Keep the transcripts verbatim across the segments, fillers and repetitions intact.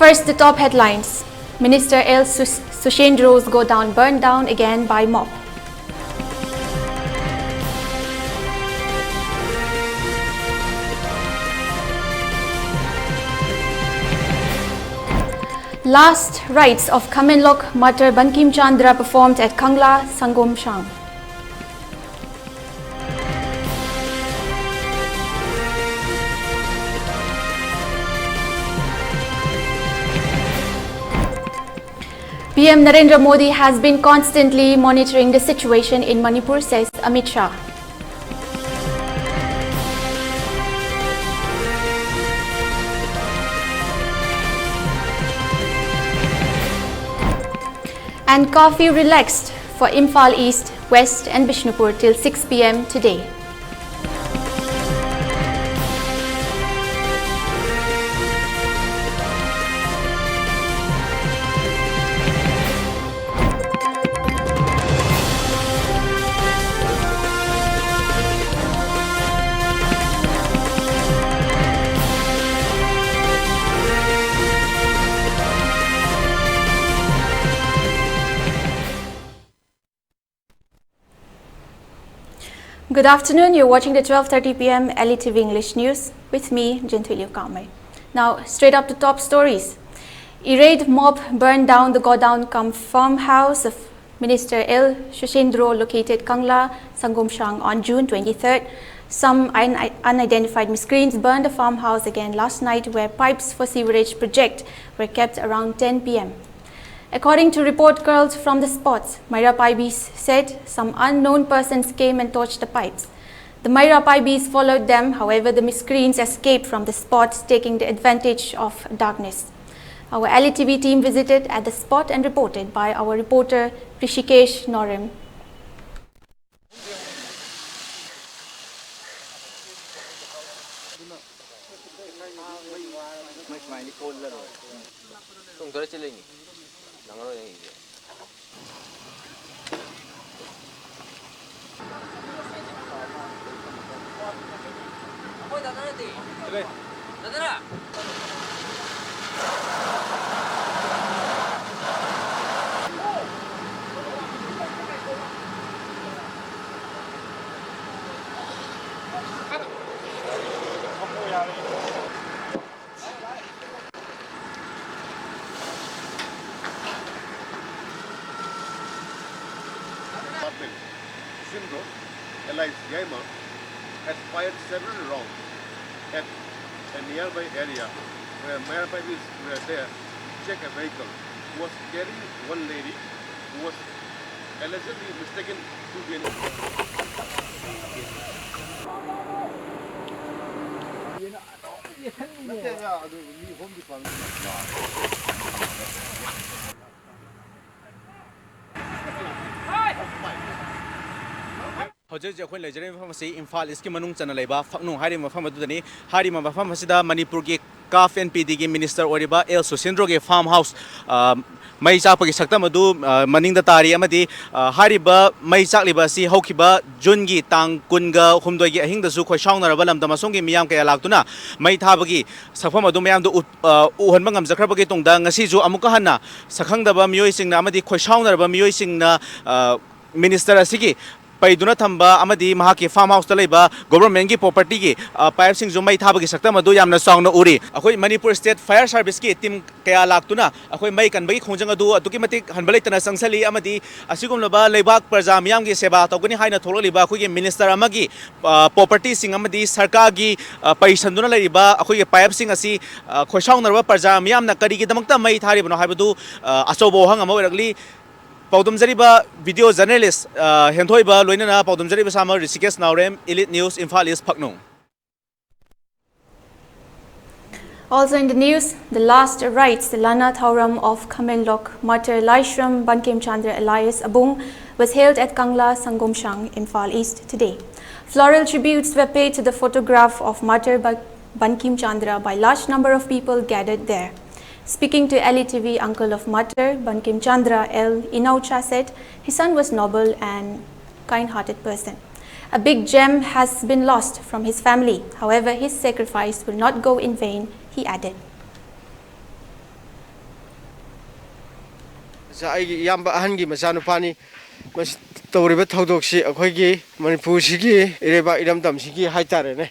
First, the top headlines. Minister L Sus- Sushendro's godown burned down again by mob. Last rites of Khamenlok Martyr Bankim Chandra performed at Kangla Sangomshang. P M Narendra Modi has been constantly monitoring the situation in Manipur, says Amit Shah. And curfew relaxed for Imphal East, West and Bishnupur till six p m today. Good afternoon. You're watching the twelve thirty p m L E T V English News with me, Jinthuiliu Kamei. Now, straight up to top stories. A raid mob burned down the godown cum farmhouse of Minister L Sushendro, located Kangla Sangomshang, on June twenty-third. Some un- unidentified miscreants burned the farmhouse again last night, where pipes for sewerage project were kept around ten p m. According to report girls from the spots, Maira Paibis said some unknown persons came and torched the pipes. The Maira Paibis followed them. However, the miscreants escaped from the spot, taking the advantage of darkness. Our L E T V team visited at the spot and reported by our reporter Rishikesh Norim. had fired several rounds at a nearby area where Mayar Paibis were there to check a vehicle who was carrying one lady who was allegedly mistaken to be an ꯅꯠꯇꯦꯗ, ꯑꯗꯨ ꯃꯤ home department. ꯍꯧꯖꯤꯛ ꯍꯧꯖꯤꯛ ꯑꯩꯈꯣꯏꯅ ꯂꯩꯖꯔꯤꯕ ꯃꯐꯝ ꯑꯁꯤ ꯏꯝꯐꯥꯜ ꯏꯁꯀꯤ ꯃꯅꯨꯡ ꯆꯟꯅ ꯂꯩꯕ ꯐꯛꯅꯨꯡ ꯍꯥꯏꯔꯤꯕ ꯃꯐꯝ ꯑꯗꯨꯗꯅꯤ꯫ ꯍꯥꯏꯔꯤꯕ ꯃꯐꯝ ꯑꯁꯤꯗ ꯃꯅꯤꯄꯨꯔꯒꯤ ꯀꯥꯐ ꯑꯦꯟ ꯄꯤ ꯗꯤꯒꯤ ꯃꯤꯅꯤꯁꯇꯔ ꯑꯣꯏꯔꯤꯕ ꯑꯦꯜ ꯁꯨꯁꯤꯟꯗ꯭ꯔꯣꯒꯤ ꯐꯥꯔꯝ ꯍꯥꯎꯁ, ꯑ, ꯃꯩ ꯆꯥꯛꯄꯒꯤ ꯁꯛꯇꯝ ꯑꯗꯨ, ꯑ, ꯃꯅꯤꯡꯗ ꯇꯥꯔꯤ꯫ ꯑꯃꯗꯤ, ꯑ, ꯍꯥꯏꯔꯤꯕ ꯃꯩ ꯆꯥꯛꯂꯤꯕ ꯑꯁꯤ ꯍꯧꯈꯤꯕ ꯖꯨꯟꯒꯤ ꯇꯥꯡ ꯀꯨꯟꯒ ꯍꯨꯝꯗꯣꯏꯒꯤ ꯑꯍꯤꯡꯗꯁꯨ ꯈꯣꯏꯁꯥꯎꯅꯔꯕ ꯂꯝꯗꯝ ꯑꯁꯣꯝꯒꯤ ꯃꯤꯌꯥꯝ ꯀꯌꯥ ꯂꯥꯛꯇꯨꯅ ꯃꯩ ꯊꯥꯕꯒꯤ ꯁꯛꯐꯝ ꯑꯗꯨ ꯃꯌꯥꯝꯗ ꯎꯠ-, ꯑ, ꯎꯍꯟꯕ ꯉꯝꯖꯈ꯭ꯔꯕꯒꯤ ꯇꯨꯡꯗ, ꯉꯁꯤꯁꯨ ꯑꯃꯨꯛꯀ ꯍꯟꯅ ꯁꯛꯈꯪꯗꯕ ꯃꯤꯑꯣꯏꯁꯤꯡꯅ ꯑꯃꯗꯤ ꯈꯣꯏꯁꯥꯎꯅꯔꯕ ꯃꯤꯑꯣꯏꯁꯤꯡꯅ, ꯑ, ꯃꯤꯅꯤꯁꯇꯔ ꯑꯁꯤꯒꯤ ꯄꯩꯗꯨꯅ ꯊꯝꯕ ꯑꯃꯗꯤ ꯃꯍꯥꯛꯀꯤ ꯐꯥꯔꯝ ꯍꯥꯎꯁꯇ ꯂꯩꯕ ꯒꯣꯕꯔꯃꯦꯟꯒꯤ ꯄ꯭ꯔꯣꯄꯔꯇꯤꯒꯤ, ꯑ, ꯄꯥꯏꯞꯁꯤꯡꯁꯨ ꯃꯩ ꯊꯥꯕꯒꯤ ꯁꯛꯇꯝ ꯑꯗꯨ ꯌꯥꯝꯅ ꯆꯥꯎꯅ ꯎꯔꯤ꯫ ꯑꯩꯈꯣꯏ ꯃꯅꯤꯄꯨꯔ ꯁ꯭ꯇꯦꯠ ꯐꯥꯌꯔ ꯁꯥꯔꯚꯤꯁꯀꯤ ꯇꯤꯝ ꯀꯌꯥ ꯂꯥꯛꯇꯨꯅ ꯑꯩꯈꯣꯏ ꯃꯩ ꯀꯟꯕꯒꯤ ꯈꯣꯡꯖꯪ ꯑꯗꯨ ꯑꯗꯨꯛꯀꯤ ꯃꯇꯤꯛ ꯍꯟꯕ ꯂꯩꯇꯅ ꯆꯪꯁꯤꯜꯂꯤ꯫ ꯑꯃꯗꯤ ꯑꯁꯤꯒꯨꯝꯂꯕ ꯂꯩꯕꯥꯛ ꯄ꯭ꯔꯖꯥ ꯃꯤꯌꯥꯝꯒꯤ ꯁꯦꯕꯥ ꯇꯧꯒꯅꯤ ꯍꯥꯏꯅ ꯊꯣꯛꯂꯛꯂꯤꯕ ꯑꯩꯈꯣꯏꯒꯤ ꯃꯤꯅꯤꯁꯇꯔ ꯑꯃꯒꯤ, ꯑ, ꯄ꯭ꯔꯣꯄꯔꯇꯤꯁꯤꯡ ꯑꯃꯗꯤ ꯁꯔꯀꯥꯔꯒꯤ, ꯑ, ꯄꯩꯁꯟꯗꯨꯅ ꯂꯩꯔꯤꯕ ꯑꯩꯈꯣꯏꯒꯤ ꯄꯥꯏꯞꯁꯤꯡ ꯑꯁꯤ, ꯑ, ꯈꯣꯏꯁꯥꯎꯅꯔꯕ ꯄ꯭ꯔꯖꯥ ꯃꯤꯌꯥꯝꯅ ꯀꯔꯤꯒꯤꯗꯃꯛꯇ ꯃꯩ ꯊꯥꯔꯤꯕꯅꯣ ꯍꯥꯏꯕꯗꯨ, ꯑ, ꯑꯆꯧꯕ ꯋꯥꯍꯪ ꯑꯃ ꯑꯣꯏꯔꯛꯂꯤ꯫ ꯄꯥꯎꯗꯝꯖꯔꯤꯕ ꯚꯤꯗꯤꯑꯣ ꯖꯔꯅꯦꯂꯤꯁ, ꯑ, ꯍꯦꯟꯊꯣꯏꯕ ꯂꯣꯏꯅꯅ ꯄꯥꯎꯗꯝꯖꯔꯤꯕ ꯏꯁꯥꯃꯛ ꯔꯤꯁꯤꯀꯦꯁ ꯅꯥꯎꯔꯦꯝ, Elite News, Imphal East, ꯐꯛꯅꯨꯡ꯫ Also in the news, the last rites, the Lana Thauram of Khamenlok Martyr Laishram Bankim Chandra alias Abung was held at Kangla Sangomshang, Imphal East today. Floral tributes were paid to the photograph of Martyr Ba-, Bankim Chandra by large number of people gathered there. Speaking to L E T V, uncle of martyr Bankim Chandra, L Inaucha, said his son was noble and kind-hearted person. A big gem has been lost from his family. However, his sacrifice will not go in vain, he added. ꯑꯩꯒꯤ ꯏꯌꯥꯝꯕ ꯑꯍꯟꯒꯤ ꯃꯆꯥꯅꯨꯄꯥꯅꯤ꯫ ꯃꯁꯤ ꯇꯧꯔꯤꯕ ꯊꯧꯗꯣꯛꯁꯤ ꯑꯩꯈꯣꯏꯒꯤ ꯃꯅꯤꯄꯨꯔꯁꯤꯒꯤ ꯏꯔꯩꯕꯥꯛ ꯏꯔꯝꯗꯝꯁꯤꯒꯤ ꯍꯥꯏꯇꯥꯔꯦꯅꯦ,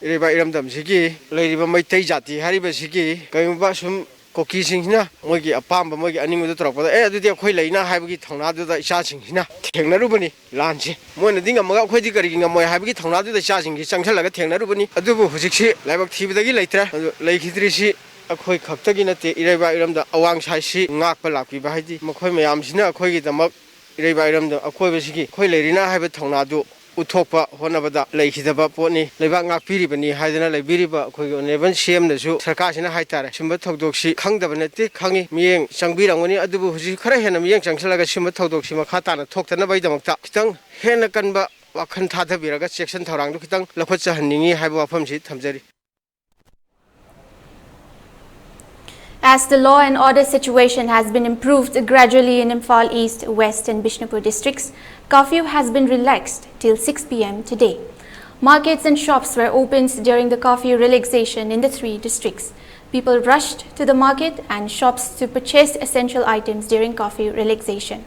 ꯏꯔꯩꯕꯥꯛ ꯏꯔꯝꯗꯝꯁꯤꯒꯤ ꯂꯩꯔꯤꯕ ꯃꯩꯇꯩ ꯖꯥꯇꯤ ꯍꯥꯏꯔꯤꯕꯁꯤꯒꯤ ꯀꯔꯤꯒꯨꯝꯕ ꯁꯨꯝ ꯀꯨꯀꯤꯁꯤꯡꯁꯤꯅ ꯃꯣꯏꯒꯤ ꯑꯄꯥꯝꯕ, ꯃꯣꯏꯒꯤ ꯑꯅꯤꯡꯕꯗꯨ ꯇꯧꯔꯛꯄꯗ, "ꯑꯦ, ꯑꯗꯨꯗꯤ ꯑꯩꯈꯣꯏ ꯂꯩꯅ" ꯍꯥꯏꯕꯒꯤ ꯊꯧꯅꯥꯗꯨꯗ ꯏꯆꯥꯁꯤꯡꯁꯤꯅ ꯊꯦꯡꯅꯔꯨꯕꯅꯤ ꯂꯥꯟꯁꯦ꯫ ꯃꯣꯏꯅꯗꯤ ꯉꯝꯃꯒ ꯑꯩꯈꯣꯏꯗꯤ ꯀꯔꯤꯒꯤ ꯉꯝꯃꯣꯏ ꯍꯥꯏꯕꯒꯤ ꯊꯧꯅꯥꯗꯨꯗ ꯏꯆꯥꯁꯤꯡꯁꯤ ꯆꯪꯁꯤꯜꯂꯒ ꯊꯦꯡꯅꯔꯨꯕꯅꯤ꯫ ꯑꯗꯨꯕꯨ ꯍꯧꯖꯤꯛꯁꯤ ꯂꯥꯏꯕꯛ ꯊꯤꯕꯗꯒꯤ ꯂꯩꯇ꯭ꯔꯦ꯫ ꯑꯗꯨ ꯂꯩꯈꯤꯗ꯭ꯔꯤꯁꯤ ꯑꯩꯈꯣꯏ ꯈꯛꯇꯒꯤ ꯅꯠꯇꯦ, ꯏꯔꯩꯕꯥꯛ ꯏꯔꯝꯗꯝ ꯑꯋꯥꯡ ꯁꯥꯏꯁꯤ ꯉꯥꯛꯄ ꯂꯥꯛꯄꯤꯕ ꯍꯥꯏꯗꯤ ꯃꯈꯣꯏ ꯃꯌꯥꯝꯁꯤꯅ ꯑꯩꯈꯣꯏꯒꯤꯗꯃꯛ ꯏꯔꯩꯕꯥꯛ ꯏꯔꯝꯗꯝ ꯑꯀꯣꯏꯕꯁꯤꯒꯤ ꯑꯩꯈꯣꯏ ꯂꯩꯔꯤꯅ ꯍꯥꯏꯕ ꯊꯧꯅꯥꯗꯨ ꯎꯠꯊꯣꯛꯄ ꯍꯣꯠꯅꯕꯗ ꯂꯩꯈꯤꯗꯕ ꯄꯣꯠꯅꯤ꯫ ꯂꯩꯕꯥꯛ ꯉꯥꯛꯄꯤꯔꯤꯕꯅꯤ ꯍꯥꯏꯗꯅ ꯂꯩꯕꯤꯔꯤꯕ ꯑꯩꯈꯣꯏꯒꯤ ꯑꯣꯅꯔꯦꯕꯜ ꯁꯤ ꯑꯦꯝꯅꯁꯨ ꯁꯔꯀꯥꯔꯁꯤꯅ ꯍꯥꯏꯇꯥꯔꯦ, ꯁꯤꯒꯨꯝꯕ ꯊꯧꯗꯣꯛꯁꯤ ꯈꯪꯗꯕ ꯅꯠꯇꯦ, ꯈꯪꯉꯤ, ꯃꯤꯠꯌꯦꯡ ꯆꯪꯕꯤꯔꯝꯒꯅꯤ꯫ ꯑꯗꯨꯕꯨ ꯍꯧꯖꯤꯛ ꯈꯔ ꯍꯦꯟꯅ ꯃꯤꯠꯌꯦꯡ ꯆꯪꯁꯤꯜꯂꯒ ꯁꯤꯒꯨꯝꯕ ꯊꯧꯗꯣꯛꯁꯤ ꯃꯈꯥ ꯇꯥꯅ ꯊꯣꯛꯇꯅꯕꯒꯤꯗꯃꯛꯇ ꯈꯤꯇꯪ ꯍꯦꯟꯅ ꯀꯟꯕ ꯋꯥꯈꯜ ꯊꯥꯗꯕꯤꯔꯒ ꯆꯦꯛꯁꯤꯟ ꯊꯧꯔꯥꯡꯗꯨ ꯈꯤꯇꯪ ꯂꯧꯈꯠꯆꯍꯟꯅꯤꯡꯉꯤ ꯍꯥꯏꯕ ꯋꯥꯐꯝꯁꯤ ꯊꯝꯖꯔꯤ꯫ As the law and order situation has been improved gradually in Imphal East, West and Bishnupur districts, curfew has been relaxed till six p m today. Markets and shops were opened during the curfew relaxation in the three districts. People rushed to the market and shops to purchase essential items during curfew relaxation.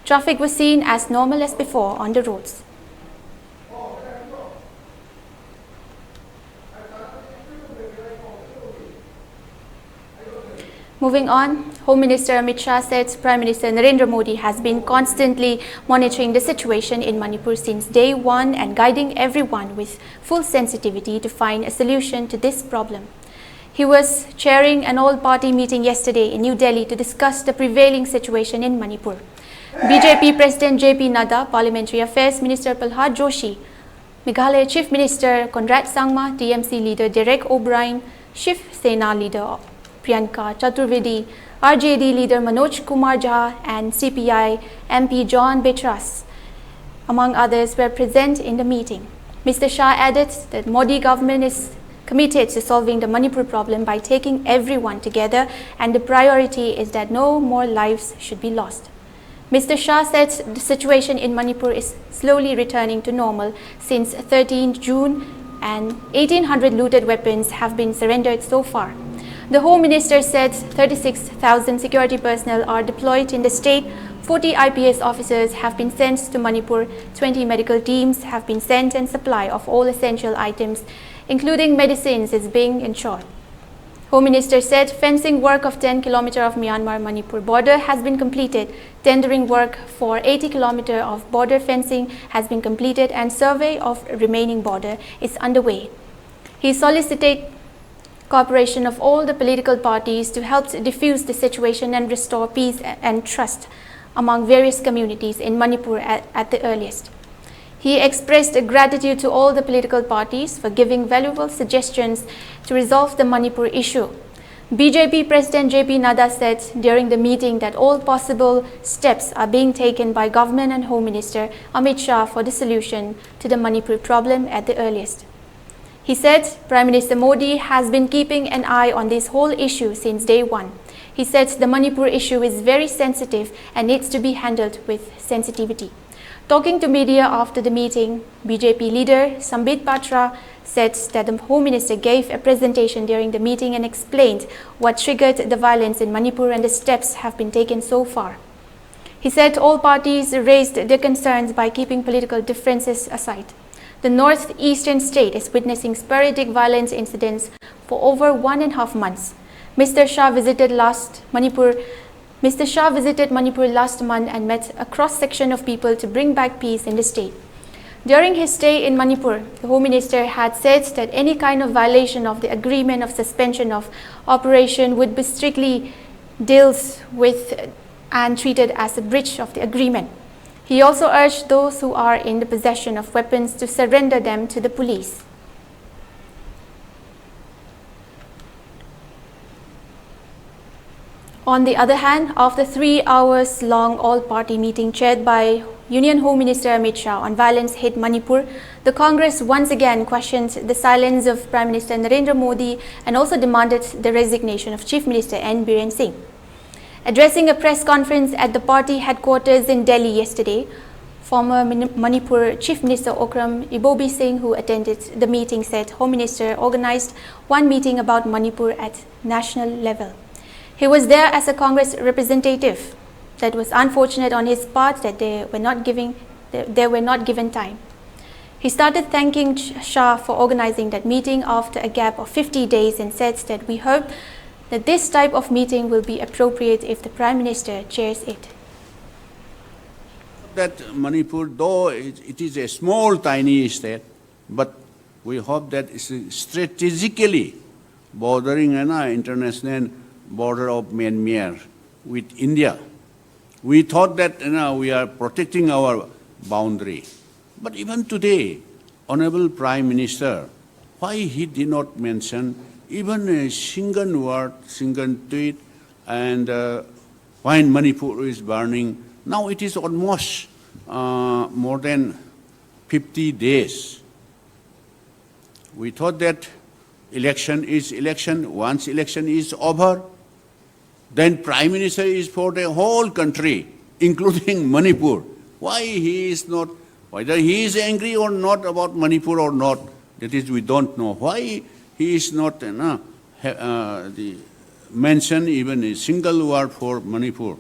Traffic was seen as normal as before on the roads. Moving on, Home Minister Amit Shah said Prime Minister Narendra Modi has been constantly monitoring the situation in Manipur since day one and guiding everyone with full sensitivity to find a solution to this problem. He was chairing an all-party meeting yesterday in New Delhi to discuss the prevailing situation in Manipur. B J P President J P Nadda, Parliamentary Affairs Minister Pralhad Joshi, Meghalaya Chief Minister Conrad Sangma, T M C leader Derek O'Brien, Shiv Sena leader Priyanka Chaturvedi, R J D leader Manoj Kumar Jha and C P I M P John Bethras, among others, were present in the meeting. Mister Shah added that Modi government is committed to solving the Manipur problem by taking everyone together, and the priority is that no more lives should be lost. Mister Shah said the situation in Manipur is slowly returning to normal since thirteenth June, and eighteen hundred looted weapons have been surrendered so far. The Home Minister said thirty-six thousand security personnel are deployed in the state, forty I P S officers have been sent to Manipur, twenty medical teams have been sent, and supply of all essential items, including medicines, is being ensured. Home Minister said fencing work of ten kilometer of Myanmar-Manipur border has been completed, tendering work for eighty kilometer of border fencing has been completed, and survey of remaining border is underway. He solicited cooperation of all the political parties to help diffuse the situation and restore peace and trust among various communities in Manipur at, at the earliest. He expressed gratitude to all the political parties for giving valuable suggestions to resolve the Manipur issue. B J P President J P Nadda said during the meeting that all possible steps are being taken by Government and Home Minister Amit Shah for the solution to the Manipur problem at the earliest. He said Prime Minister Modi has been keeping an eye on this whole issue since day one. He said the Manipur issue is very sensitive and needs to be handled with sensitivity. Talking to media after the meeting, B J P leader Sambit Patra said that the Home Minister gave a presentation during the meeting and explained what triggered the violence in Manipur and the steps have been taken so far. He said all parties raised their concerns by keeping political differences aside. The northeastern state is witnessing sporadic violence incidents for over one and a half months. Mister Shah visited last Manipur Mister Shah visited Manipur last month and met a cross-section of people to bring back peace in the state. During his stay in Manipur, the Home Minister had said that any kind of violation of the agreement of suspension of operation would be strictly dealt with and treated as a breach of the agreement. He also urged those who are in the possession of weapons to surrender them to the police. On the other hand, after three hours long all-party meeting chaired by Union Home Minister Amit Shah on violence hit Manipur, the Congress once again questioned the silence of Prime Minister Narendra Modi and also demanded the resignation of Chief Minister N Biren Singh. Addressing a press conference at the party headquarters in Delhi yesterday, former Min- Manipur Chief Minister Okram Ibobi Singh, who attended the meeting, said Home Minister organized one meeting about Manipur at national level. He was there as a Congress representative. That was unfortunate on his part that they were not giving they, they were not given time. He started thanking Sh- Shah for organizing that meeting after a gap of fifty days and said that we hope that this type of meeting will be appropriate if the Prime Minister chairs it. That Manipur, though it, it is a small, tiny state, but we hope that it's strategically bordering an international border of Myanmar with India. We thought that you know, we are protecting our boundary. But even today, Honorable Prime Minister, why he did not mention even a single word, single tweet, and uh, when Manipur is burning, now it is almost uh, more than fifty days. We thought that election is election, once election is over, then Prime Minister is for the whole country, including Manipur. Why he is not, whether he is angry or not about Manipur or not, that is, we don't know. Why he is not you know, ha- uh, the, mention even a single word for Manipur?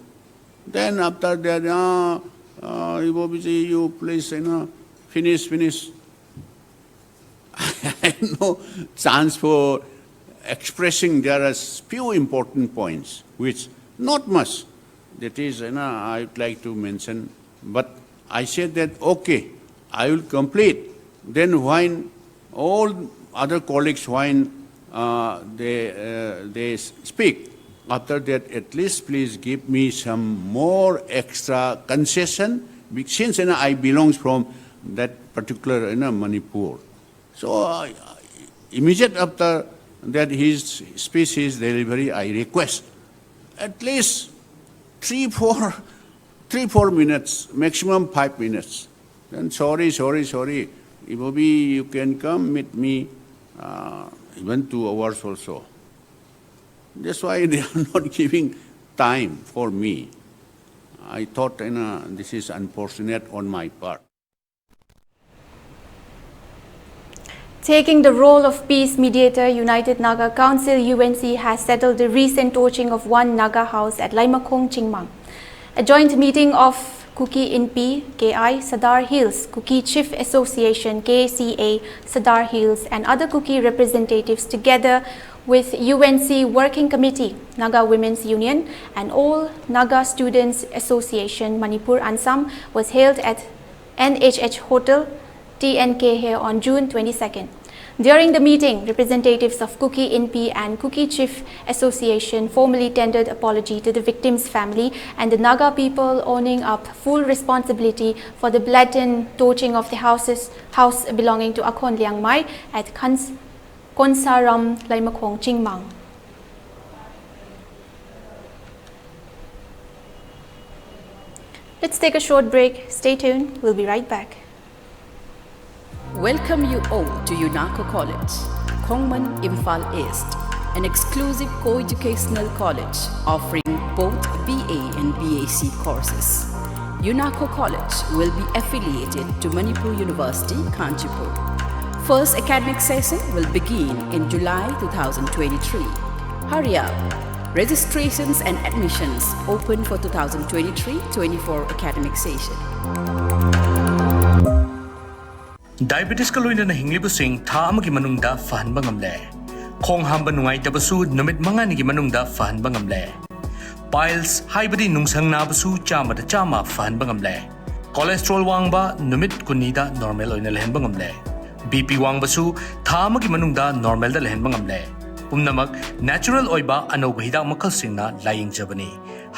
Then after that, uh, uh, Ibobi ji, you please you know, finish, finish. I had no chance for expressing. There are few important points, which not much. That is, you know, I would like to mention. But I said that, okay, I will complete. Then when all other colleagues, when uh, they, uh, they speak, after that, at least please give me some more extra concession, be- since you know, I belongs from that particular you know, Manipur. So uh, immediate after that, his speech, his delivery, I request at least three, four, three, four minutes, maximum five minutes. Then sorry, sorry, sorry. Ibobi, you can come meet me uh, even two hours also. That's why they are not giving time for me. I thought you know, this is unfortunate on my part. Taking the role of peace mediator, United Naga Council U N C has settled the recent torching of one Naga house at Laimakhong, Chingmang. A joint meeting of Kuki Inpi, K I, Sadar Hills, Kuki Chief Association, K C A, Sadar Hills, and other Kuki representatives, together with U N C Working Committee, Naga Women's Union, and All Naga Students Association, Manipur, Ansam, was held at N H H Hotel, T N K here on June twenty-second. During the meeting, representatives of Kuki Inpi and Kuki Chief Association formally tendered apology to the victim's family and the Naga people, owning up full responsibility for the blatant torching of the houses, house belonging to Akhon Liangmai at Khans-, Konsaram Laimakhong, Chingmang. Let's take a short break. Stay tuned. We'll be right back. Welcome you all to UNACO College, Khongman, Imphal East, an exclusive co-educational college offering both B A and B A C courses. UNACO College will be affiliated to Manipur University, Kanchanpur. First academic session will begin in July two thousand twenty-three. Hurry up! Registrations and admissions open for two thousand twenty-three twenty-four academic session. ꯗꯥꯏꯕꯦꯇꯤꯁꯀ ꯂꯣꯏꯅꯅ ꯍꯤꯡꯂꯤꯕꯁꯤꯡ ꯊꯥ ꯑꯃꯒꯤ ꯃꯅꯨꯡꯗ ꯐꯍꯟꯕ ꯉꯝꯂꯦ꯫ ꯈꯣꯡ ꯍꯥꯝꯕ ꯅꯨꯡꯉꯥꯏꯇꯕꯁꯨ ꯅꯨꯃꯤꯠ ꯃꯉꯥꯅꯤꯒꯤ ꯃꯅꯨꯡꯗ ꯐꯍꯟꯕ ꯉꯝꯂꯦ꯫ ꯄꯥꯏꯜꯁ ꯍꯥꯏꯕꯗꯤ ꯅꯨꯡꯁꯪ ꯅꯥꯕꯁꯨ ꯆꯥꯝꯃꯗ ꯆꯥꯝꯃ ꯐꯍꯟꯕ ꯉꯝꯂꯦ꯫ ꯀꯣꯂꯦꯁꯇ꯭ꯔꯣꯜ ꯋꯥꯡꯕ ꯅꯨꯃꯤꯠ ꯀꯨꯟꯅꯤꯗ ꯅꯣꯔꯃꯦꯜ ꯑꯣꯏꯅ ꯂꯩꯍꯟꯕ ꯉꯝꯂꯦ꯫ ꯕꯤ ꯄꯤ ꯋꯥꯡꯕꯁꯨ ꯊꯥ ꯑꯃꯒꯤ ꯃꯅꯨꯡꯗ ꯅꯣꯔꯃꯦꯜꯗ ꯂꯩꯍꯟꯕ ꯉꯝꯂꯦ꯫ ꯄꯨꯝꯅꯃꯛ ꯅꯦꯆꯔꯦꯜ ꯑꯣꯏꯕ ꯑꯅꯧꯕ ꯍꯤꯗꯥꯛ ꯃꯈꯜꯁꯤꯡꯅ ꯂꯥꯌꯦꯡꯖꯕꯅꯤ꯫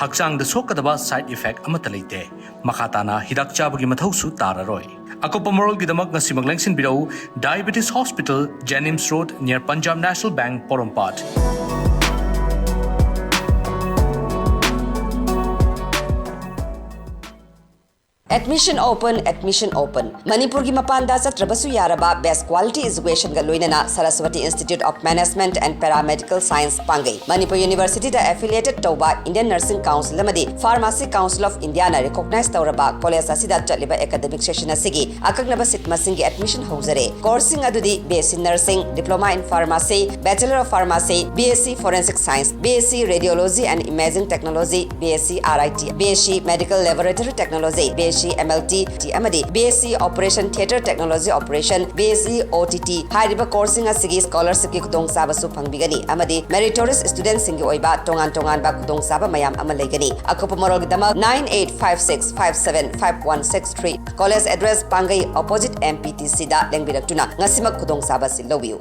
ꯍꯛꯆꯥꯡꯗ ꯁꯣꯛꯀꯗꯕ ꯁꯥꯏꯗ ꯏꯐꯦꯛ ꯑꯃꯠꯇ ꯂꯩꯇꯦ꯫ ꯃꯈꯥ ꯇꯥꯅ ꯍꯤꯗꯥꯛ ꯆꯥꯕꯒꯤ ꯃꯊꯧꯁꯨ ꯇꯥꯔꯔꯣꯏ꯫ ꯑꯀꯨꯞꯄ ꯃꯔꯣꯜꯒꯤꯗꯃꯛ ꯉꯁꯤꯃꯛ ꯂꯦꯡꯁꯤꯟꯕꯤꯔꯛꯎ Diabetes Hospital, Jennings Road, near Punjab National Bank, Porompat. Admission open, admission open. ꯃꯅꯤꯄꯨꯔꯒꯤ ꯃꯄꯥꯟꯗ ꯆꯠꯇ꯭ꯔꯕꯁꯨ ꯌꯥꯔꯕ best quality educationꯒ ꯂꯣꯏꯅꯅ Saraswati Institute of Management and Paramedical Science ꯄꯥꯡꯒꯩ꯫ Manipur Universityꯗ affiliated ꯇꯧꯕ Indian Nursing Council ꯑꯃꯗꯤ Pharmacy Council of Indiaꯅ recognize ꯇꯧꯔꯕ college ꯑꯁꯤꯗ ꯆꯠꯂꯤꯕ academic session ꯑꯁꯤꯒꯤ ꯑꯀꯛꯅꯕ seat ꯃꯁꯤꯡꯒꯤ admission ꯍꯧꯖꯔꯦ꯫ Courseꯁꯤꯡ ꯑꯗꯨꯗꯤ BSc Nursing, Diploma in Pharmacy, Bachelor of Pharmacy, BSc Forensic Science, BSc Radiology and Imaging Technology, BSc RIT, BSc Medical Laboratory Technology, BSc MLT ꯑꯃꯗꯤ BSc Operation Theatre Technology Operation, BSc OTT ꯍꯥꯏꯔꯤꯕ courseꯁꯤꯡ ꯑꯁꯤꯒꯤ scholarshipꯀꯤ ꯈꯨꯗꯣꯡꯆꯥꯕꯁꯨ ꯐꯪꯕꯤꯒꯅꯤ ꯑꯃꯗꯤ meritorious studentꯁꯤꯡꯒꯤ ꯑꯣꯏꯕ ꯇꯣꯉꯥꯟ ꯇꯣꯉꯥꯟꯕ ꯈꯨꯗꯣꯡꯆꯥꯕ ꯃꯌꯥꯝ ꯑꯃ ꯂꯩꯒꯅꯤ꯫ ꯑꯀꯨꯞꯄ ꯃꯔꯣꯜꯒꯤꯗꯃꯛ nine eight five six five seven five one six three, college address ꯄꯥꯡꯒꯩ opposite MPTCꯗ ꯂꯦꯡꯕꯤꯔꯛꯇꯨꯅ ꯉꯁꯤꯃꯛ ꯈꯨꯗꯣꯡꯆꯥꯕ ꯑꯁꯤ ꯂꯧꯕꯤꯌꯨ꯫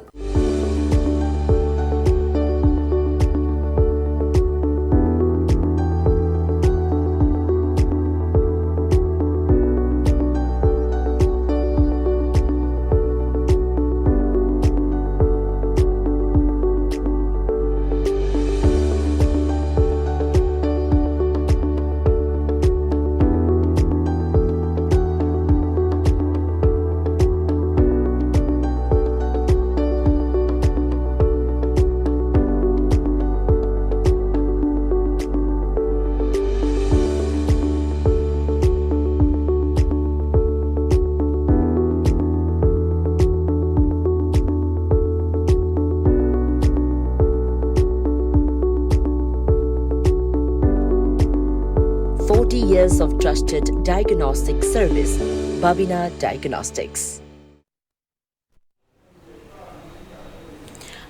Forty years of trusted diagnostic service, Babina Diagnostics.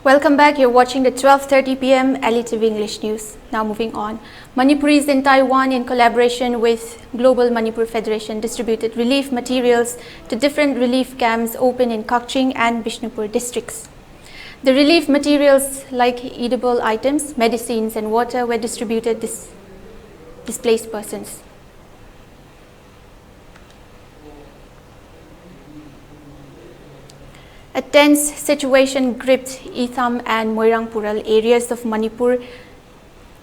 Welcome back. You're watching the twelve thirty p m L E T V English News. Now moving on. Manipuris in Taiwan, in collaboration with Global Manipur Federation, distributed relief materials to different relief camps open in Kakching and Bishnupur districts. The relief materials like edible items, medicines and water were distributed dis- displaced persons. A tense situation gripped Itham and Moirang Pural areas of Manipur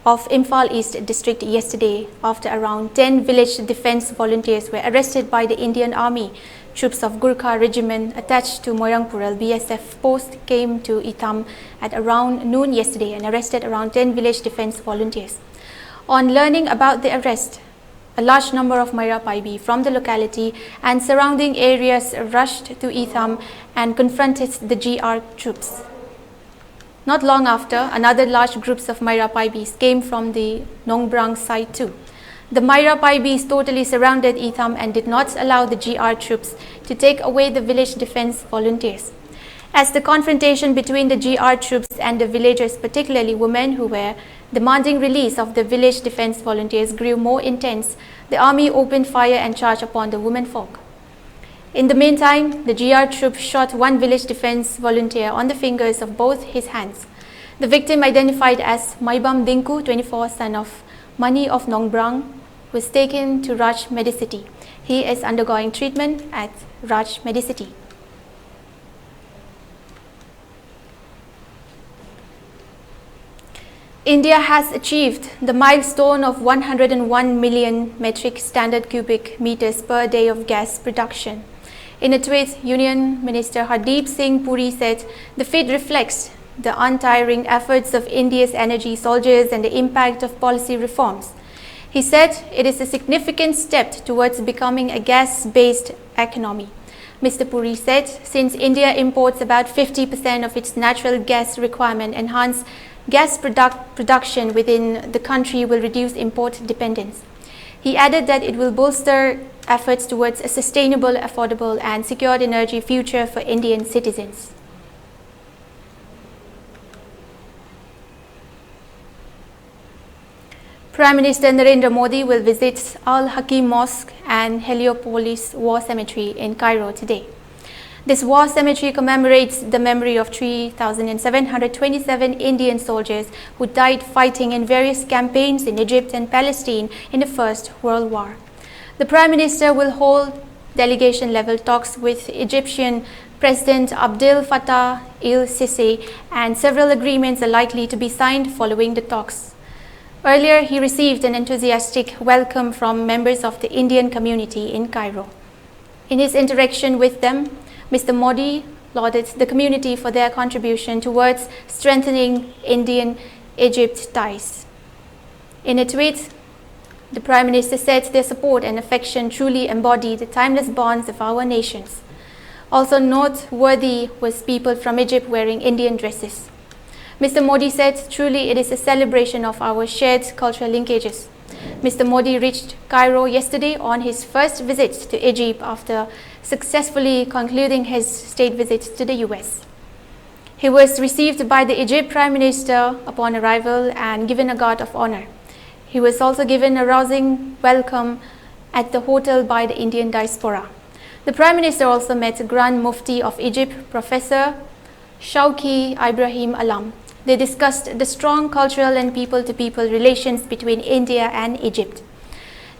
of Imphal East district yesterday after around ten village defense volunteers were arrested by the Indian Army troops of Gurkha Regiment attached to Moirang Pural B S F post came to Itham at around noon yesterday and arrested around ten village defense volunteers. On learning about the arrest, a large number of Maira Paibi from the locality and surrounding areas rushed to Itham and confronted the G R troops. Not long after, another large groups of Maira Paibis came from the Nongbrang side too. The Maira Paibis totally surrounded Itham and did not allow the G R troops to take away the village defense volunteers. As the confrontation between the G R troops and the villagers, particularly women who were demanding release of the village defense volunteers, grew more intense, the army opened fire and charged upon the women folk. In the meantime, the G R troop shot one village defense volunteer on the fingers of both his hands. The victim, identified as Maibam Dinku, twenty-four, son of Mani of Nongbrang, was taken to Raj Medicity. He is undergoing treatment at Raj Medicity. India has achieved the milestone of one hundred and one million metric standard cubic meters per day of gas production. In a tweet, Union Minister Hardeep Singh Puri said the feat reflects the untiring efforts of India's energy soldiers and the impact of policy reforms. He said it is a significant step towards becoming a gas-based economy. Mister Puri said since India imports about fifty percent of its natural gas requirement, enhanced gas product production within the country will reduce import dependence. He added that it will bolster efforts towards a sustainable, affordable and secured energy future for Indian citizens. Prime Minister Narendra Modi will visit Al Hakim Mosque and Heliopolis War Cemetery in Cairo today. This war cemetery commemorates the memory of three thousand seven hundred twenty-seven Indian soldiers who died fighting in various campaigns in Egypt and Palestine in the First World War. The Prime Minister will hold delegation-level talks with Egyptian President Abdel Fattah el-Sisi, and several agreements are likely to be signed following the talks. Earlier, he received an enthusiastic welcome from members of the Indian community in Cairo. In his interaction with them, Mister Modi lauded the community for their contribution towards strengthening Indian Egypt ties. In a tweet, the Prime Minister said their support and affection truly embody the timeless bonds of our nations. Also noteworthy was people from Egypt wearing Indian dresses. Mister Modi said, "Truly, it is a celebration of our shared cultural linkages." Mister Modi reached Cairo yesterday on his first visit to Egypt after successfully concluding his state visit to the U S. He was received by the Egypt Prime Minister upon arrival and given a guard of honor. He was also given a rousing welcome at the hotel by the Indian diaspora. The Prime Minister also met Grand Mufti of Egypt, Professor Shawki Ibrahim Alam. They discussed the strong cultural and people to people relations between India and Egypt.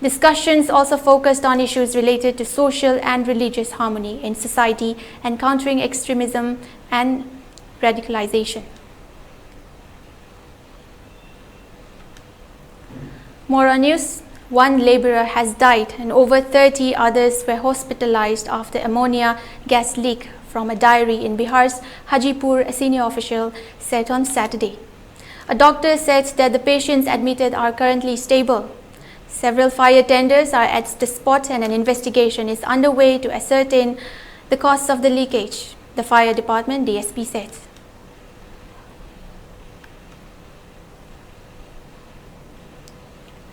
Discussions also focused on issues related to social and religious harmony in society and countering extremism and radicalization. More on news. One laborer has died and over thirty others were hospitalized after ammonia gas leak from a dairy in Bihar's Hajipur, a senior official said on Saturday. A doctor said that the patients admitted are currently stable. Several fire tenders are at the spot and an investigation is underway to ascertain the cause of the leakage, the fire department D S P said.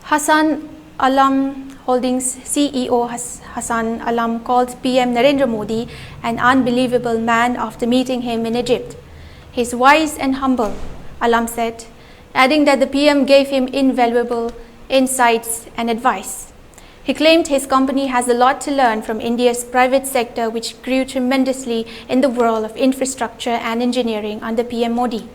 Hassan Alam Holdings C E O Has- Hassan Alam called P M Narendra Modi an unbelievable man after meeting him in Egypt. "He's wise and humble," Alam said, adding that the P M gave him invaluable insights and advice. He claimed his company has a lot to learn from India's private sector, which grew tremendously in the world of infrastructure and engineering under P M Modi.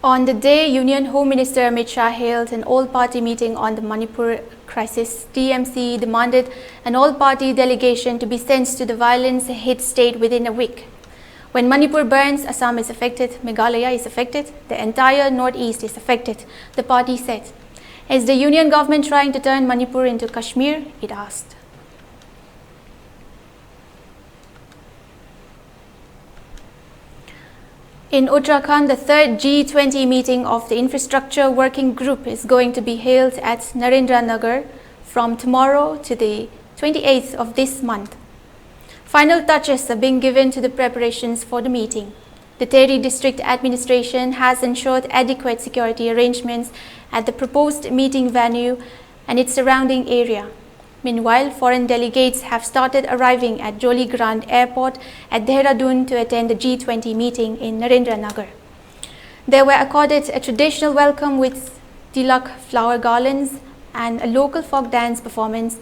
On the day, Union Home Minister Amit Shah held an all-party meeting on the Manipur crisis. T M C demanded an all-party delegation to be sent to the violence-hit state within a week. When Manipur burns, Assam is affected, Meghalaya is affected, the entire Northeast is affected, the party said. Is the union government trying to turn Manipur into Kashmir? It asked. In Uttarakhand, the third G twenty meeting of the Infrastructure Working Group is going to be held at Narendra Nagar from tomorrow to the twenty-eighth of this month. Final touches are being given to the preparations for the meeting. The Tehri District Administration has ensured adequate security arrangements at the proposed meeting venue and its surrounding area. Meanwhile, foreign delegates have started arriving at Jolly Grant Airport at Dehradun to attend the G twenty meeting in Narendra Nagar. They were accorded a traditional welcome with tilak flower garlands and a local folk dance performance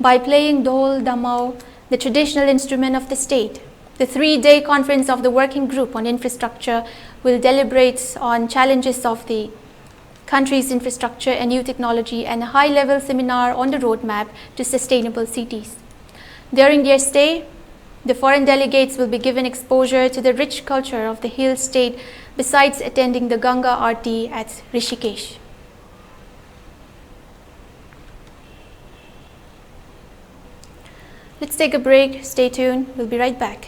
by playing dhol damao, the traditional instrument of the state. The three-day conference of the Working Group on Infrastructure will deliberate on challenges of the country's infrastructure and new technology and a high-level seminar on the roadmap to sustainable cities. During their stay, the foreign delegates will be given exposure to the rich culture of the hill state besides attending the Ganga Aarti at Rishikesh. Let's take a break. Stay tuned. We'll be right back.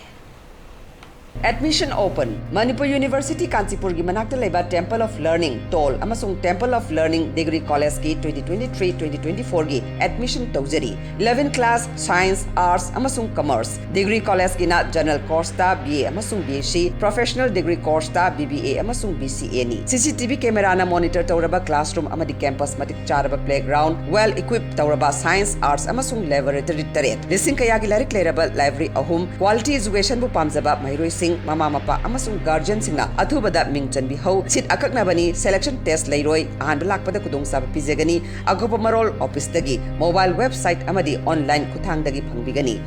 Admission open. Manipur University ꯀꯥꯟꯆꯤꯄꯨꯔꯒꯤ ꯃꯅꯥꯛꯇ ꯂꯩꯕ Temple of Learning, toll, ꯑꯃꯁꯨꯡ Temple of Learning Degree College ꯀꯤ twenty twenty-three twenty twenty-four ꯒꯤ admission ꯇꯧꯖꯔꯤ꯫ Eleven class, Science, Arts ꯑꯃꯁꯨꯡ Commerce꯫ Degree College ꯀꯤꯅ General Course ꯇ B A ꯑꯃꯁꯨꯡ B S C, Professional Degree Course ꯇ B B A ꯑꯃꯁꯨꯡ B C A ꯅꯤ꯫ C C T V camera ꯅ monitor ꯇꯧꯔꯕ classroom ꯑꯃꯗꯤ campus ꯃꯇꯤꯛ ꯆꯥꯔꯕ playground, well equipped ꯇꯧꯔꯕ Science, Arts ꯑꯃꯁꯨꯡ Laboratory ꯇꯔꯦꯠ, ꯂꯤꯁꯤꯡ ꯀꯌꯥꯒꯤ ꯂꯥꯏꯔꯤꯛ ꯂꯩꯔꯕ library ꯑꯍꯨꯝ, quality education ꯕꯨ ꯄꯥꯝꯖꯕ ꯃꯍꯩꯔꯣꯏꯁꯤꯡ, ꯃꯃꯥ ꯃꯄꯥ ꯑꯃꯁꯨꯡ guardian ꯁꯤꯡꯅ ꯑꯊꯨꯕꯗ ꯃꯤꯡ ꯆꯟꯕꯤꯍꯧ꯫ Seat ꯑꯀꯛꯅꯕꯅꯤ, selection test ꯂꯩꯔꯣꯏ, ꯑꯍꯥꯟꯕ ꯂꯥꯛꯄꯗ ꯈꯨꯗꯣꯡꯆꯥꯕ ꯄꯤꯖꯒꯅꯤ꯫ ꯑꯀꯨꯞꯄ ꯃꯔꯣꯜ office ꯇꯒꯤ, mobile website ꯑꯃꯗꯤ online ꯈꯨꯠꯊꯥꯡꯗꯒꯤ ꯐꯪꯕꯤꯒꯅꯤ꯫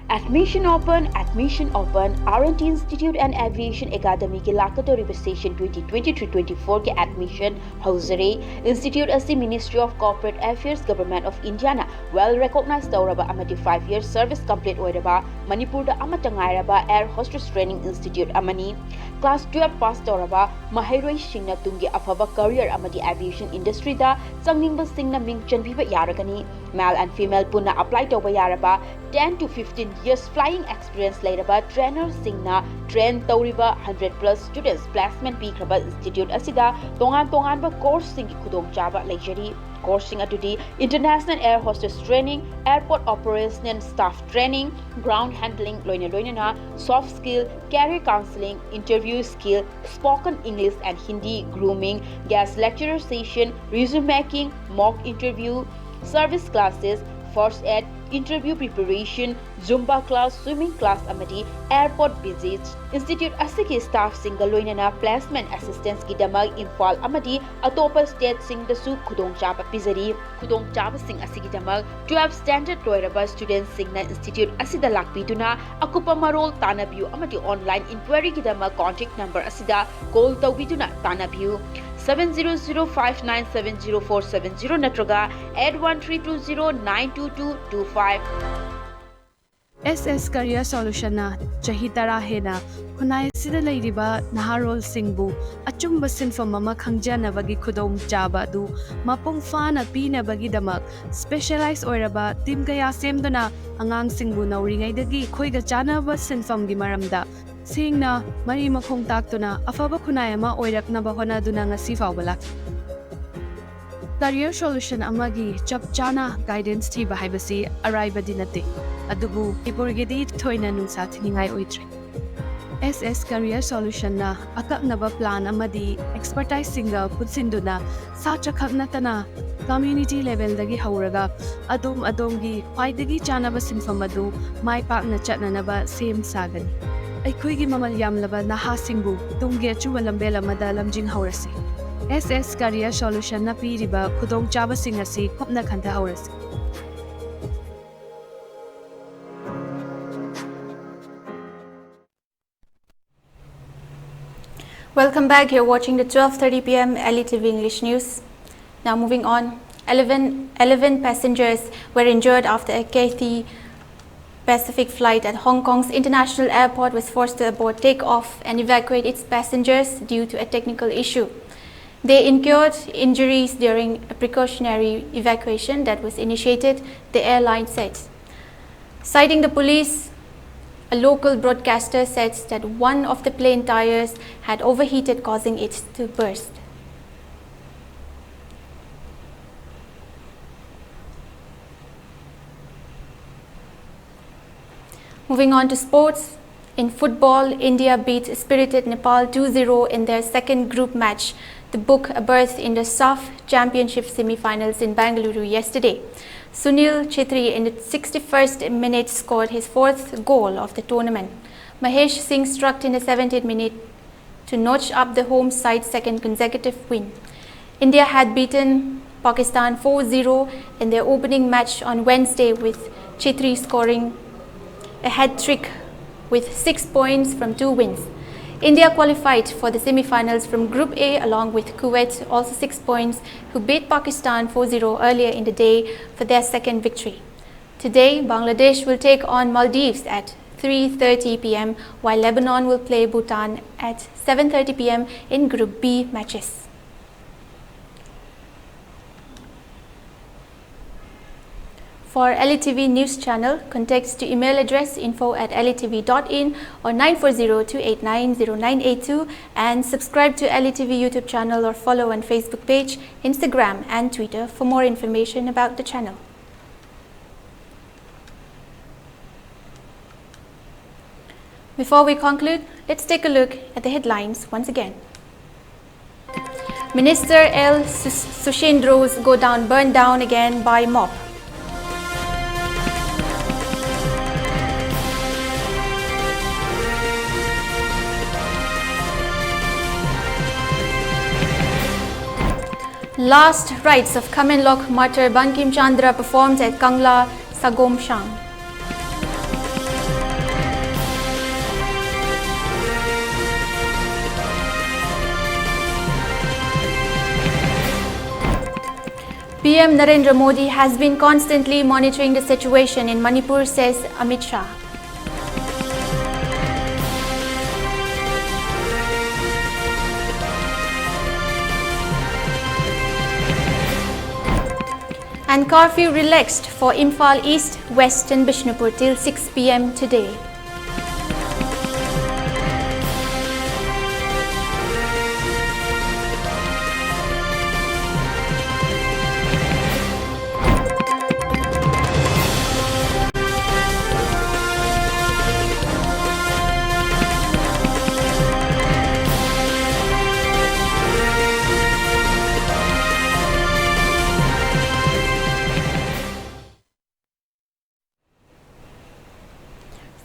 Admission open, admission open. R and T Institute and Aviation Academy ꯒꯤ ꯂꯥꯛꯀꯗꯧꯔꯤꯕ session twenty twenty-three twenty-four ꯒꯤ admission ꯍꯧꯖꯔꯦ꯫ Institute ꯑꯁꯤ Ministry of Corporate Affairs, Government of India ꯅ well recognized ꯇꯧꯔꯕ ꯑꯃꯗꯤ five years service complete ꯑꯣꯏꯔꯕ ꯃꯅꯤꯄꯨꯔꯗ ꯑꯃꯠꯇ ꯉꯥꯏꯔꯕ air hostess training institute ꯑꯃꯅꯤ꯫ Class twelve pass ꯇꯧꯔꯕ ꯃꯍꯩꯔꯣꯏꯁꯤꯡꯅ ꯇꯨꯡꯒꯤ ꯑꯐꯕ career ꯑꯃꯗꯤ aviation industry ꯗ ꯆꯪꯅꯤꯡꯕꯁꯤꯡꯅ ꯃꯤꯡ ꯆꯟꯕꯤꯕ ꯌꯥꯔꯒꯅꯤ꯫ Male and female ꯄꯨꯟꯅ apply ꯇꯧꯕ ꯌꯥꯔꯕ ten to fifteen years flying experience ꯂꯩꯔꯕ trainer ꯁꯤꯡꯅ train ꯇꯧꯔꯤꯕ hundred plus students placement ꯄꯤꯈ꯭ꯔꯕ institute ꯑꯁꯤꯗ ꯇꯣꯉꯥꯟ ꯇꯣꯉꯥꯟꯕ course ꯁꯤꯡꯒꯤ ꯈꯨꯗꯣꯡꯆꯥꯕ ꯂꯩꯖꯔꯤ꯫ Course ꯁꯤꯡ ꯑꯗꯨꯗꯤ International Air Hostess Training, Airport Operational Staff Training, Ground Handling ꯂꯣꯏꯅ ꯂꯣꯏꯅꯅ soft skill, career counseling, interview skill, spoken English and Hindi, grooming, guest lecturer session, resume making, mock interview, service classes, first aid, interview preparation, Zumba class, swimming class ꯑꯃꯗꯤ airport visit꯫ Institute ꯑꯁꯤꯒꯤ staff ꯁꯤꯡꯒ ꯂꯣꯏꯅꯅ placement assistance ꯀꯤꯗꯃꯛ ꯏꯝꯐꯥꯜ ꯑꯃꯗꯤ ꯑꯇꯣꯞꯄ state ꯁꯤꯡꯗꯁꯨ ꯈꯨꯗꯣꯡꯆꯥꯕ ꯄꯤꯖꯔꯤ꯫ ꯈꯨꯗꯣꯡꯆꯥꯕꯁꯤꯡ ꯑꯁꯤꯒꯤꯗꯃꯛ twelve standard ꯂꯣꯏꯔꯕ student ꯁꯤꯡꯅ institute ꯑꯁꯤꯗ ꯂꯥꯛꯄꯤꯗꯨꯅ ꯑꯀꯨꯞꯄ ꯃꯔꯣꯜ ꯇꯥꯟꯅꯕꯤꯌꯨ ꯑꯃꯗꯤ online inquiry ꯒꯤꯗꯃꯛ contact number ꯑꯁꯤꯗ call ꯇꯧꯕꯤꯗꯨꯅ ꯇꯥꯟꯅꯕꯤꯌꯨ꯫ Seven zero zero five nine seven zero four seven zero ꯅꯠꯇ꯭ꯔꯒ eight one three two zero nine two two two five꯫ S S Career Solution ꯅ ꯆꯍꯤ ꯇꯔꯥ ꯍꯦꯟꯅ ꯈꯨꯟꯅꯥꯏ ꯑꯁꯤꯗ ꯂꯩꯔꯤꯕ ꯅꯍꯥꯔꯣꯜꯁꯤꯡꯕꯨ ꯑꯆꯨꯝꯕ ꯁꯤꯟꯐꯝ ꯑꯃ ꯈꯪꯖꯅꯕꯒꯤ ꯈꯨꯗꯣꯡꯆꯥꯕ ꯑꯗꯨ ꯃꯄꯨꯡ ꯐꯥꯅ ꯄꯤꯅꯕꯒꯤꯗꯃꯛ specialize ꯑꯣꯏꯔꯕ team ꯀꯌꯥ ꯁꯦꯝꯗꯨꯅ ꯑꯉꯥꯡꯁꯤꯡꯕꯨ ꯅꯧꯔꯤꯉꯩꯗꯒꯤ ꯑꯩꯈꯣꯏꯒ ꯆꯥꯟꯅꯕ ꯁꯤꯟꯐꯝꯒꯤ ꯃꯔꯝꯗ ꯁꯦꯡꯅ ꯃꯔꯤ ꯃꯈꯣꯡ ꯇꯥꯛꯇꯨꯅ ꯑꯐꯕ ꯈꯨꯟꯅꯥꯏ ꯑꯃ ꯑꯣꯏꯔꯛꯅꯕ ꯍꯣꯠꯅꯗꯨꯅ ꯉꯁꯤ ꯐꯥꯎꯕ ꯂꯥꯛꯂꯤ꯫ Career Solution ꯑꯃꯒꯤ ꯆꯞ ꯆꯥꯅ guidance ꯊꯤꯕ ꯍꯥꯏꯕꯁꯤ ꯑꯔꯥꯏꯕꯗꯤ ꯅꯠꯇꯦ, ꯑꯗꯨꯕꯨ ꯃꯅꯤꯄꯨꯔꯒꯤꯗꯤ ꯊꯣꯏꯅ ꯅꯨꯡꯁꯥ ꯊꯤꯅꯤꯡꯉꯥꯏ ꯑꯣꯏꯗ꯭ꯔꯦ꯫ S S Career Solution ꯅ ꯑꯀꯛꯅꯕ plan ꯑꯃꯗꯤ expertise ꯁꯤꯡꯒ ꯄꯨꯟꯁꯤꯟꯗꯨꯅ ꯁꯥꯇ꯭ꯔ ꯈꯛ ꯅꯠꯇꯅ community level ꯗꯒꯤ ꯍꯧꯔꯒ ꯑꯗꯣꯝ ꯑꯗꯣꯝꯒꯤ ꯈ꯭ꯋꯥꯏꯗꯒꯤ ꯆꯥꯅꯕ ꯁꯤꯟꯐꯝ ꯑꯗꯨ ꯃꯥꯏ ꯄꯥꯛꯅ ꯆꯠꯅꯅꯕ ꯁꯦꯝ ꯁꯥꯒꯅꯤ꯫ ꯑꯩꯈꯣꯏꯒꯤ ꯃꯃꯜ ꯌꯥꯝꯂꯕ ꯅꯍꯥꯁꯤꯡꯕꯨ ꯇꯨꯡꯒꯤ ꯑꯆꯨꯝꯕ ꯂꯝꯕꯦꯜ ꯑꯃꯗ ꯂꯝꯖꯤꯡꯍꯧꯔꯁꯤ꯫ S S Career Solution ꯅ ꯄꯤꯔꯤꯕ ꯈꯨꯗꯣꯡꯆꯥꯕꯁꯤꯡ ꯑꯁꯤ ꯀꯨꯞꯅ ꯈꯟꯊꯍꯧꯔꯁꯤ꯫ Welcome back. You're watching the twelve thirty p m L E T V English News. Now moving on. Eleven, eleven passengers were injured after a Cathay Pacific flight at Hong Kong's international airport was forced to abort takeoff and evacuate its passengers due to a technical issue. They incurred injuries during a precautionary evacuation that was initiated, the airline said. Citing the police, a local broadcaster said that one of the plane tires had overheated, causing it to burst. Moving on to sports. In football, India beat spirited Nepal two zero in their second group match to book a berth in the SAFF Championship semi-finals in Bengaluru yesterday. Sunil Chhetri in the sixty-first minute scored his fourth goal of the tournament. Mahesh Singh struck in the seventieth minute to notch up the home side's second consecutive win. India had beaten Pakistan four zero in their opening match on Wednesday, with Chhetri scoring a hat-trick with six points from two wins. India qualified for the semi-finals from Group A along with Kuwait, also six points, who beat Pakistan four zero earlier in the day for their second victory. Today, Bangladesh will take on Maldives at three thirty p m, while Lebanon will play Bhutan at seven thirty p m in Group B matches. For L E T V News Channel, contact to email address info at L E T V dot in or nine four zero two eight nine zero nine eight two, and subscribe to L E T V YouTube channel or follow on Facebook page, Instagram and Twitter for more information about the channel. Before we conclude, let's take a look at the headlines once again. Minister L Sus- Sushendro's godown burned down again by mob. Last rites of Khamenlok martyr Bankim Chandra performed at Kangla Sagomshang. P M Narendra Modi has been constantly monitoring the situation in Manipur, says Amit Shah. And curfew relaxed for Imphal East, West and Bishnupur till six p m today.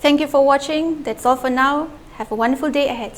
Thank you for watching. That's all for now. Have a wonderful day ahead.